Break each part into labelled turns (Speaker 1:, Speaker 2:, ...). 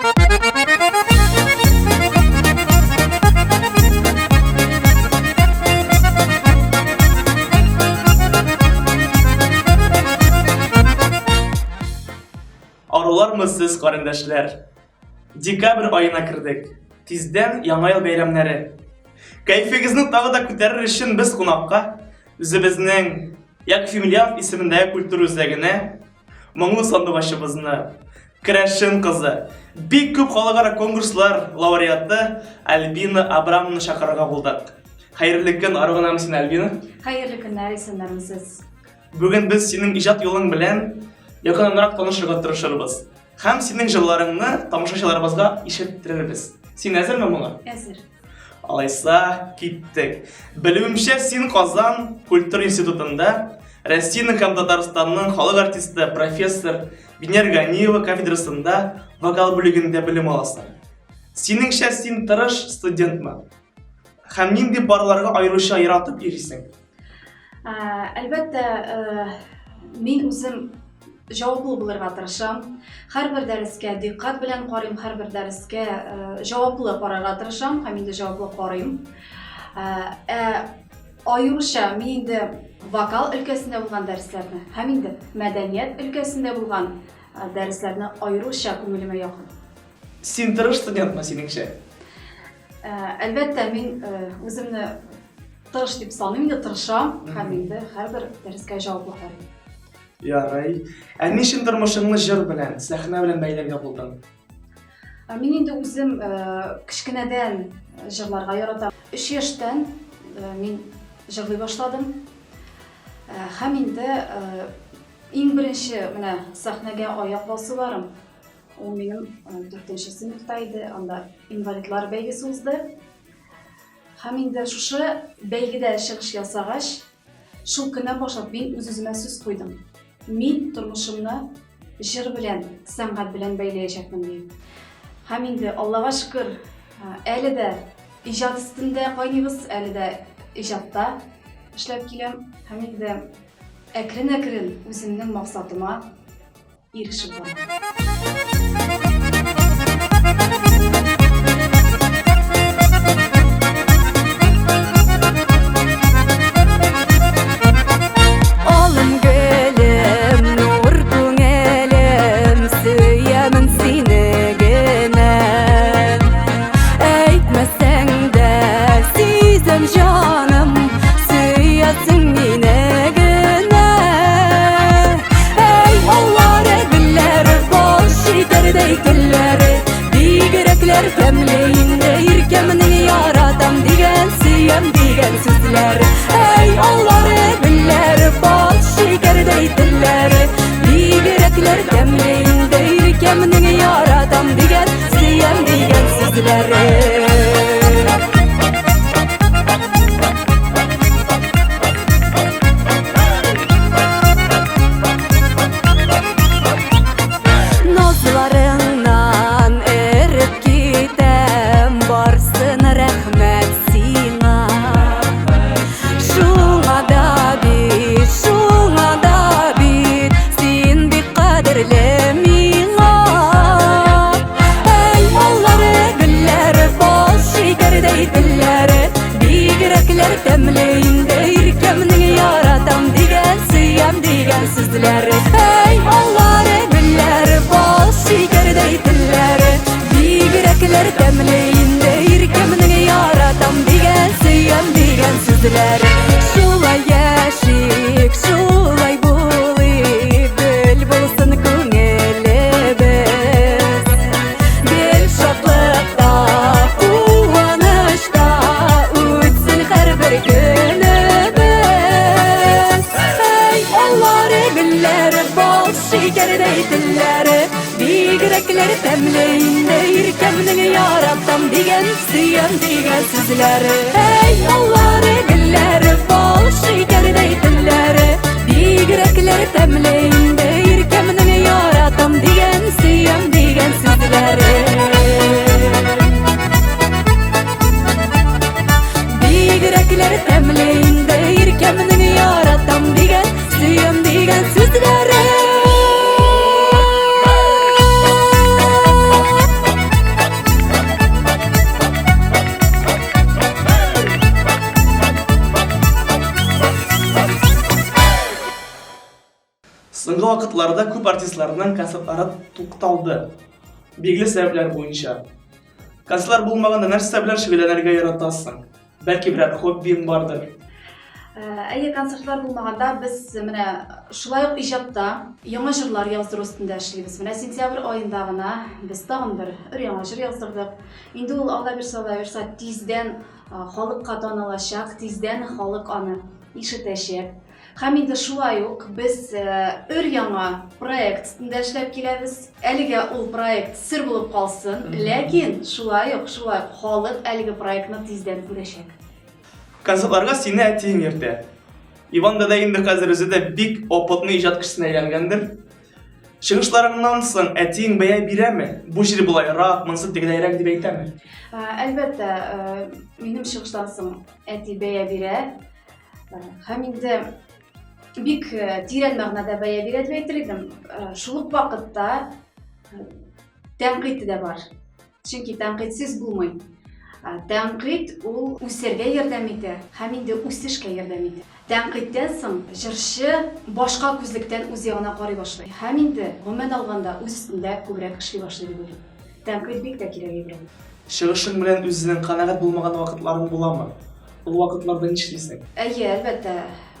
Speaker 1: Арулармы сез, карендәшләр? Декабрь аена кердек. Тиздән Яңа ел бәйрәмнәре. Кәефегезне тагы да күтәрер өчен без кунакка үзебезнең Яков Емельянов исемендәге культура үзәгенә моңлы сандугачыбызны, керәшен кызы, бик күп халыкара конкурслар лауреаты Альбина Абрамовны чакырырга булдык. Хәерле көн, ару гынамы син, Альбина?
Speaker 2: Хәерле көннәр, исәннәрмесез.
Speaker 1: Бүген без синең иҗат юлың белән якыннанрак танышырга тырышырбыз. Һәм синең җырларыңны тамашачыларыбызга ишеттерербез. Син әзерме моңа?
Speaker 2: Әзер.
Speaker 1: Алайса, киттек. Белүемчә, син Казан культура институтында Россиянең һәм Татарстанның халык артисты, профессор Венера Ганиева кафедрасында вокал бүлегендә белем аласың. Синеңчә, син тырыш студентмы? Һәм нинди парларга аеруча яратып йөрисең?
Speaker 2: Әлбәттә, мин үзем җаваплы булырга тырышам. Һәрбер дәрескә дикъкать белән карыйм, һәрбер дәрескә җаваплы карарга тырышам һәм инде җаваплы карыйм. Ә аеруча мин инде вокал өлкәсендә булган дәресләрне һәм инде мәдәният өлкәсендә булган дәресләрне аеруча күңелемә якын.
Speaker 1: Син тырыш студентмы, синеңчә?
Speaker 2: Әлбәттә, мин үземне тырыш дип саныйм, инде тырышам һәм инде һәрбер дәрескә җаваплы карыйм.
Speaker 1: Ярый. Ә ни өчен тормышыңны җыр белән, сәхнә белән бәйләргә булдың?
Speaker 2: Мин инде үзем кечкенәдән җырларга яратам. Өч яшьтән мин җырлый башладым. Һәм инде иң беренче менә сәхнәгә аяк басуларым ул минем дүртенче сыйныфта иде. Анда инвалидлар бәйгесе узды. Һәм инде шушы бәйгедә чыгыш ясагач, шул көннән башлап мин үз-үземә сүз куйдым. Мин тормышымны җыр белән, сәнгать белән бәйләячәкмен дип. Һәм инде Аллага шөкер, әле дә иҗат өстендә кайныйбыз, әле дә иҗатта эшләп киләм. Һәм инде әкрен-әкрен үземнең максатыма ирешеп бара.
Speaker 3: Алым гөлем, нур күңелем, сөямин сине генә. Әйтмәсәң дә сизәм җаным, сөясең мине генә. Әй, аллары, гөлләре, бал шикәрдәй телләре, бигрәкләр тәмле инде иркәмнең яратам дигән, сөям дигән сүзләре. Әй, аллары, гөлләре, бал шикәрдәй телләре, бигрәкләр тәмле инде иркәмнең яратам дигән, сөям дигән сүзләре. Назларыңнан эреп китәм, барсына рәхмәт сиңа. Шуңа да бит, шуңа да бит, син бик кадерле миңа. Әй, аллары, гөлләре, бал шикәрдәй телләре, бигрәкләр тәмле инде иркәмнең яратам дигән, сөям дигән сүзләре. Әй, аллары, гөлләре, бал шикәрдәй телләре, бигрәкләр тәмле инде иркәмнең яратам дигән, сөям дигән сүзләре. Шулай яшик, шулай булыйк, гөл булсын күңелебез. Гел шатлыкта, куанычта үтсен һәрбер көнебез. Әй, аллары, гөлләре, бал шикәрдәй телләре, бигрәкләр тәмле инде иркәмнең яратам дигән, сөям дигән сүзләре. Әй, аллары, гөлләре, бал шикәрдәй телләре, бигрәкләр тәмле инде иркәмнең яратам дигән, сөям дигән сүзләре. Бигрәкләр тәмле инде иркәмнең яратам дигән, сөям дигән сүзләре.
Speaker 1: вакытларда күп артистларның концертлары тукталды. Билгеле сәбәпләр буенча. Концертлар булмаганда нәрсә белән шөгыльләнергә яратасың? Бәлки берәр хоббиң бардыр?
Speaker 2: Э, әйе, концертлар булмаганда без менә шулай ук иҗатта яңа җырлар яздыру өстендә эшлибез. Менә сентябрь аенда гына без тагын бер өр-яңа җыр яздырдык. Инде ул Алла бирсә, Алла бирсә, тиздән э, халыкка танылачак, тиздән халык аны ишетәчәк. Һәм инде шулай ук без э, өр-яңа проект өстендә эшләп киләбез. Әлегә ул проект сер булып калсын, ләкин шулай ук, шулай ук халык әлеге проектны тиздән күрәчәк.
Speaker 1: Концертларга сине әтиең йөртә. Иван дәдәй инде хәзер үзе дә бик опытный иҗат кешесенә әйләнгәндер. Чыгышларыңнан соң әтиең бәя бирәме? Бу җире болайрак, монысы тегеләйрәк дип әйтәме?
Speaker 2: Э, әлбәттә, э, минем чыгыштан соң әти бәя бирә. Һәм инде бик э, тирән мәгънәдә бәя бирә дип әйтер идем. Э, шул ук вакытта э, тәнкыйть дә бар. Чөнки тәнкыйтьсез булмый. Тәнкыйть ул үсәргә ярдәм итә һәм инде үсешкә ярдәм итә. Тәнкыйтьтән соң җырчы башка күзлектән үз ягына карый башлый һәм инде гомумән алганда үз өстендә күбрәк эшли башлый дип уйлыйм. Тәнкыйть бик тә кирәк әйбер ул.
Speaker 1: Чыгышың белән үзеңнең канәгать булмаган вакытларың буламы? Ул вакытларда нишлисең?
Speaker 2: Әйе, әлбәттә,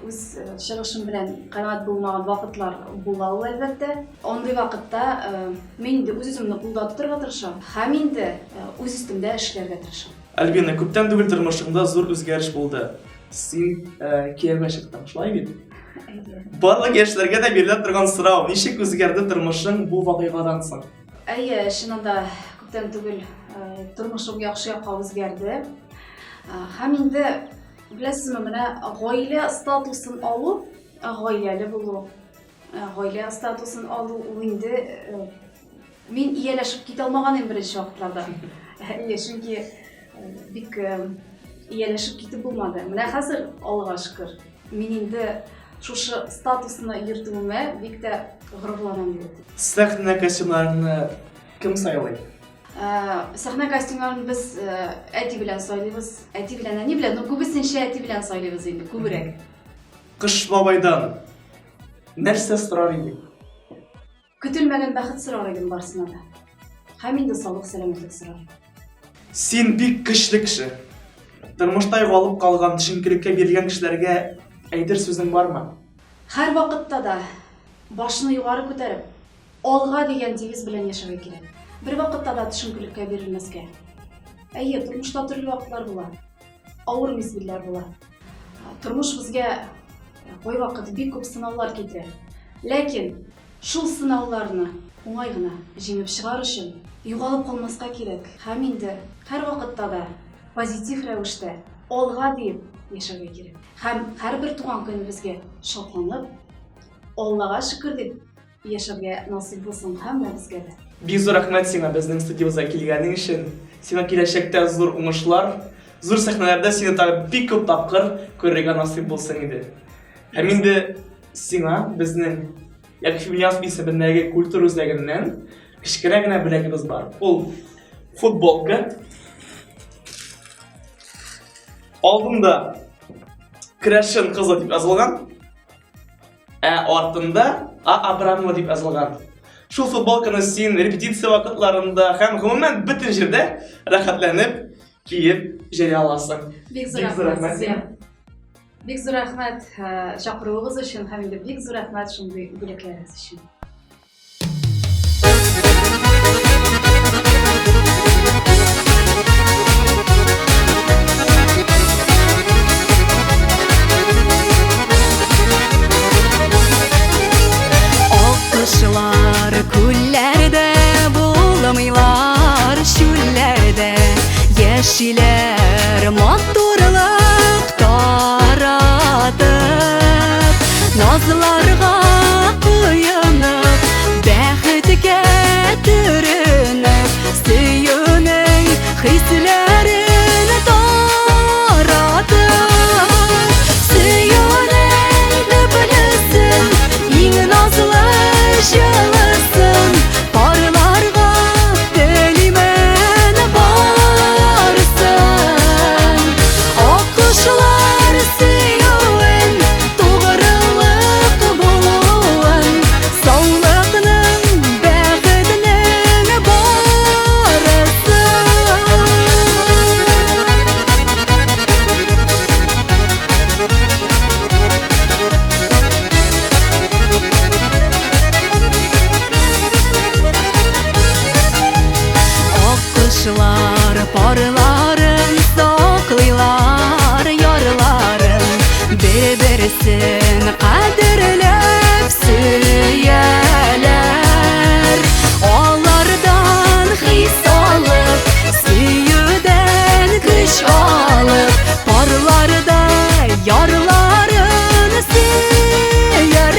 Speaker 2: үз э, чыгышым белән канәгать булмаган вакытлар була ул, әлбәттә. Андый вакытта э, мин инде үз-үземне кулда тотарга тырышам һәм инде э, үз өстемдә эшләргә тырышам.
Speaker 1: Альбина, күптән түгел тормышыңда зур үзгәреш булды. Син кияүгә чыктың, шулай бит?
Speaker 2: Әйе.
Speaker 1: Барлык яшьләргә дә бирелә торган сорау, ничек үзгәрде тормышың бу вакыйгадан соң?
Speaker 2: Әйе, чыннан да күптән түгел тормышым яхшы якка үзгәрде. Һәм инде беләсезме, менә гаилә статусын алу, гаиләле булу, гаилә статусын алу ул инде мин ияләшеп китә алмаган идем беренче вакытларда. Әйе, чөнки бик ияләшеп китеп булмады. Менә хәзер, Аллага шөкер, мин инде шушы статусны йөртүемә бик тә горурланам дип әйтим.
Speaker 1: Сәхнә костюмнарыңны кем сайлый?
Speaker 2: Ә, сәхнә костюмнарын без э, әти белән сайлыйбыз. Әти белән, әни белән, ну күбесенчә әти белән сайлыйбыз инде, күбрәк.
Speaker 1: Кыш бабайдан нәрсә сорар идең?
Speaker 2: Көтелмәгән бәхет сорар идем барысына да. Һәм инде саулык, сәламәтлек сорар.
Speaker 1: Син бик көчле кеше. Тормышта югалып калган, төшенкелеккә бирелгән кешеләргә әйтер сүзең бармы?
Speaker 2: Һәрвакытта да башны югары күтәреп, Алга дигән девиз белән яшәргә кирәк. Бервакытта да төшенкелеккә бирелмәскә. Әйе, тормышта төрле вакытлар була. Авыр мизгелләр була. Тормыш безгә кайвакыт бик күп сынаулар китерә. Ләкин шул сынауларны уңай гына җиңеп чыгар өчен югалып калмаска кирәк. Һәм инде һәрвакытта да позитив рәвештә алга диеп яшәргә кирәк. Һәм һәрбер туган көнебезгә шатланып, Аллага шөкер дип Яшәргә насыйп булсын һәммәбезгә дә.
Speaker 1: Бик зур рәхмәт сиңа безнең студиябезгә килгәнең өчен. Сиңа киләчәктә зур уңышлар, зур сәхнәләрдә сине тагы бик күп тапкыр күрергә насыйп булсын иде. Һәм инде сиңа безнең Яков Емельянов исемендәге культура үзәгеннән кечкенә генә бүләгебез бар. Ул футболка. Алдында Керәшен кызы дип язылган. Ә артында А Абрамова дип язылган. Шул футболканы син репетиция вакытларында һәм гомумән бөтен җирдә рәхәтләнеп киеп җөрә аласың.
Speaker 2: Бик зур рәхмәт сезгә. Бик зур рәхмәт э, чакыруыгыз өчен һәм инде бик зур рәхмәт шундый бүләкләрегез өчен.
Speaker 3: Аккошлар күлләрдә булмыйлар чүлләрдә яшиләр матурлык таратып назларга коенып бәхеткә төренеп сөюнең хисләрен таратып сөюнең төплесен иң назлы җылысын парларга телимен барсын. Аккошлар парларын саклыйлар, ярларын бер-берсен кадерләп сөяләр. Алардан хис алып, сөюдән көч алып, парларда ярларын сөярләр.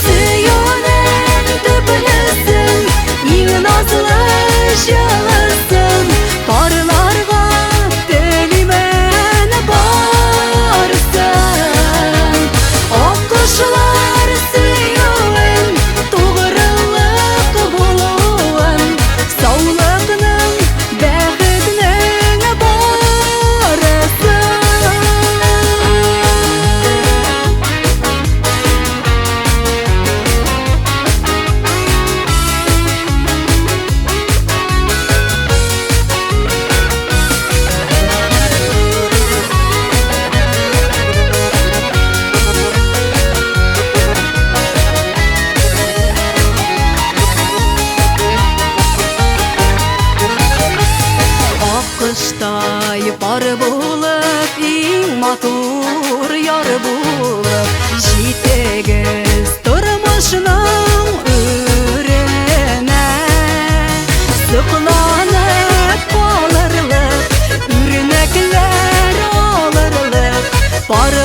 Speaker 3: Сөюнең төплесен, иң назлы җылысын парларга телимен барсын. Аккошлар сөюен, тугрылык булуын, саулыкның, бәхетнең барысын. Аккоштай пар булып, иң матур яр булып, җитегез тормышның үренә. Сокланып калырлык, үрнәкләр алырлык, пар